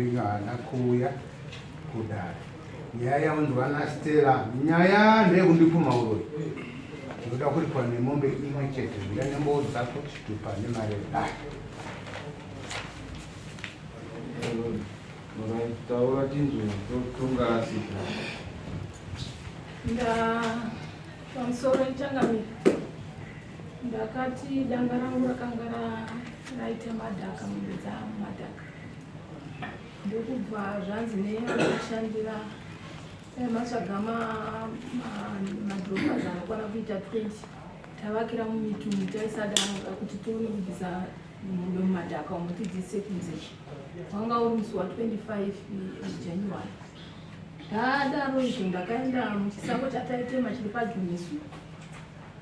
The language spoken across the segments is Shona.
renyu haana kuuya kudare. Nyaya yaunzwa naStella, nyaya ndeyekundipumha uroyi. Ndinoda kuripwa nemombe imwe chete, uya nemboo dzako, chitupa nemari yedare. Taura tinzwe tongarasika. Nda pamusoro changamire. Ndakati danga rangu rakanga raita madhaka mombe dzamadhaka ndokubva zvanzi neanoshandira matsvaga madropas anokwana kuita 20 tavakira mumitunhu taisadanga kuti tione kubvisa mombe mumadhaka umo tidziise kunze wanga uri musi wa 25 January ndadaro izvo ndakaenda muchisango chataitema chiri padyo nesu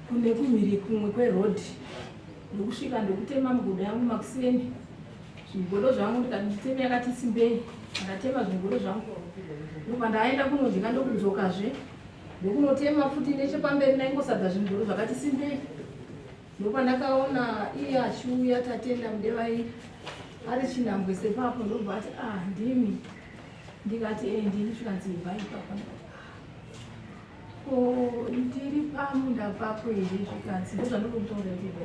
kune kumhiri kumwe kweroad ndokusvika ndokutema migodo yangu makuseni zvigodo zvangu ndikati nditeme yakati simbei ndakatema zvigodo zvangu ndobva ndaenda kunodya ndokudzokazve ndokunotema futi nechepamberi ndaingosadza zvigodo zvakati simbei ndopandakaona iye achiuya tatenda mudevai ari chinhambwe sepapo ndobva ati ah ndimi ndikati e ndini zvikanzi ibva ipapa ndikati Ko ndiri pamunda papo here zvikanzi ndozvandiri kutaura ndibva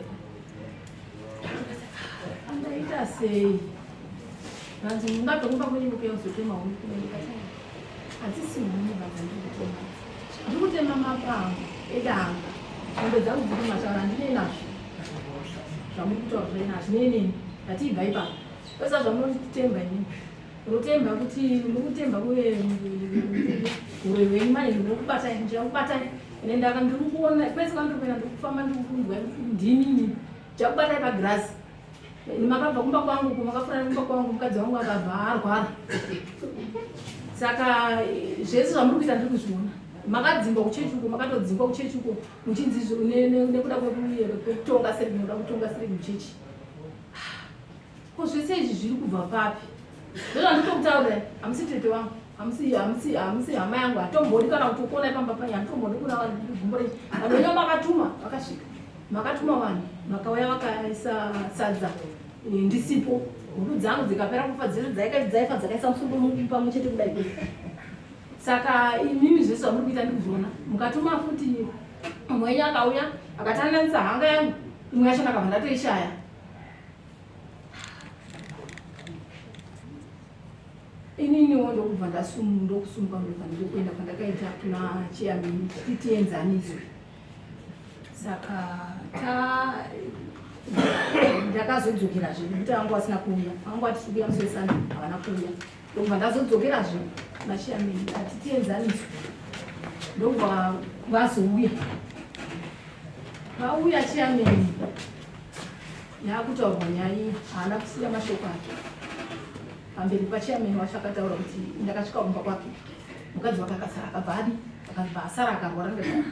andaita sei vanzi mungabve kumba kwenyu kuuya kuzotema huni kuno ndikati hadzisi huni bva dzandiri kutema ndiri kutema mapango edanga mombe dzangu dziri mashara handinei nazvo zvamuri kutaura zvaina hazvinei neni ndati ibva ipapo kwesa zvamunotitemba inini Unotemba kuti mukutemba kuve uroyi hwenyu manje ndinokubatai ndichakubatai ende ndaka ndiri kuona kwese kwandiri kuenda ndiri kufamba ndiri kunzwa ndini ini ndichakubatai pagirazi makabva kumba kwangu ko makafurana kumba kwangu mukadzi wangu akabva arwara saka zvese zvamuri kuita ndiri kuzviona makadzingwa kuchechi uko makatodzingwa kuchechi uko muchinzi nekuda kwekutonga seri munoda kutonga seri muchechi Ko zvese izvi zviri kubva papi? Ndozvanditokutaurira, hamusi tete wangu, hamusi hamusi hamusi hama yangu, hatombodi kana kutokuona pamba panyu, hatombodi kuona vanhu gumbo renyu. Vanhu venyu makatuma vakasvika, makatuma vanhu vakauya vakaisa sadza eh, ndisipo, huku dzangu dzikapera kufa dzese dzaika dzaifa dzakaisa musoro pamwe chete kudai. Saka imimi zvese zvamuri kuita ndikuzviona, mukatuma futi mumwe wenyu akauya akatandanisa hanga yangu, imwe yacho ndakabva ndatoishaya. Ininiwo ndokubva ndokusumuka ndobva ndokuenda kwandakaita kuna chairman kuti tienzaniswe. Saka ta ndakazodzokerazve nekuti vanga vasina kuuya, vanga vati tiri kuuya musi weSunday havana kuuya. Ndokubva ndazodzokerazve kuna chairman ati tienzaniswe, ndokubva vazouya. Vauya chairman Yaakutaurwa nyaya iyi haana kusiya mashoko ake pamberi pachairman wacho akataura kuti ndakasvika kumba kwake mukadzi wake akasara akabva adi akabva asara akarwara ndikati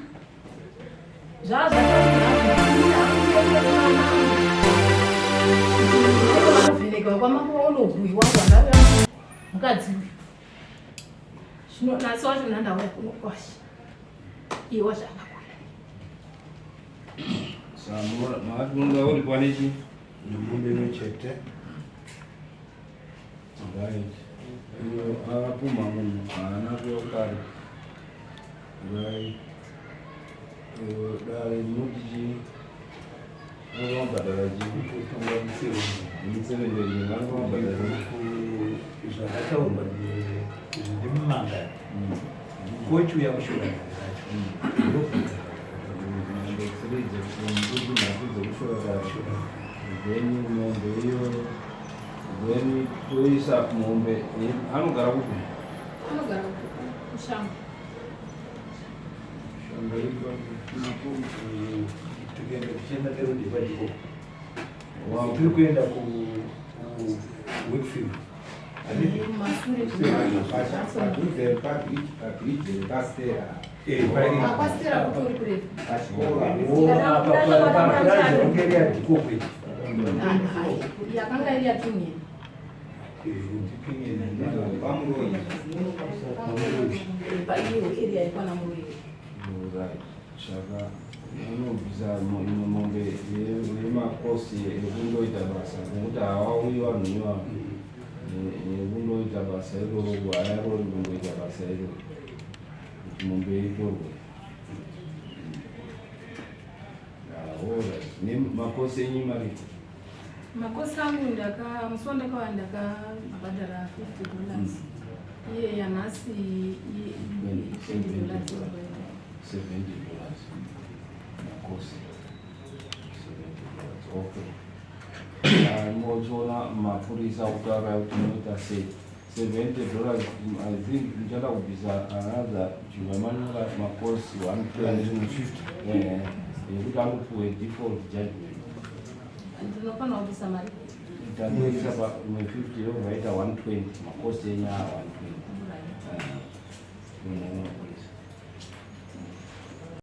zvazvanovheneka kwamambo waunobhuiwa wandauya mukadzi uyu zvino nhasi wacho nhandauya kuno kwashe iye wacho akakuya Makati munoda kuripwa nechi? Nemombe imwe chete. Right. Uyo akapumha munhu haana kuya kudare. Right. Uyo dare rinoti chii? Vanobhadhara chii? Mitsevenderini vanobhadhara. Zvakataurwa ndimumangani. Kochiuya kushora dare racho. Ndobvunza. Then mombe iyo then toisa mombe anogara kupi? Anogara kushango. Shango iri papi? Tukaenda tichienda nerodi padiko. Tiri kuenda ku Wakefield. Yakanga iri yatumira paiyo area yekwana muroyi. Saka unobvisa imwe mombe yemakosi ekundoita basa nekuti hawauyi vanhu ivavo yekundoita kungoita basa iroro, gwaya rori kungoita basa iroro kuti mombe itorwe. Alright, nemakosi enyu mari? Makosi angu, ndaka musi wandakauya ndakabhadhara $50. Iye yanhasi $20. $70 makosi, $70, okay. Mozoona mapurisa kutaura kuti munoita sei. $70, I think ndichada kubvisa another chivamanyora makosi 120 yekuti anopuwe default judgment. Ndinofanira kubvisa mari? Tatoisa pa imwe 50, yobva yaita 120. Makosi enyu a 120.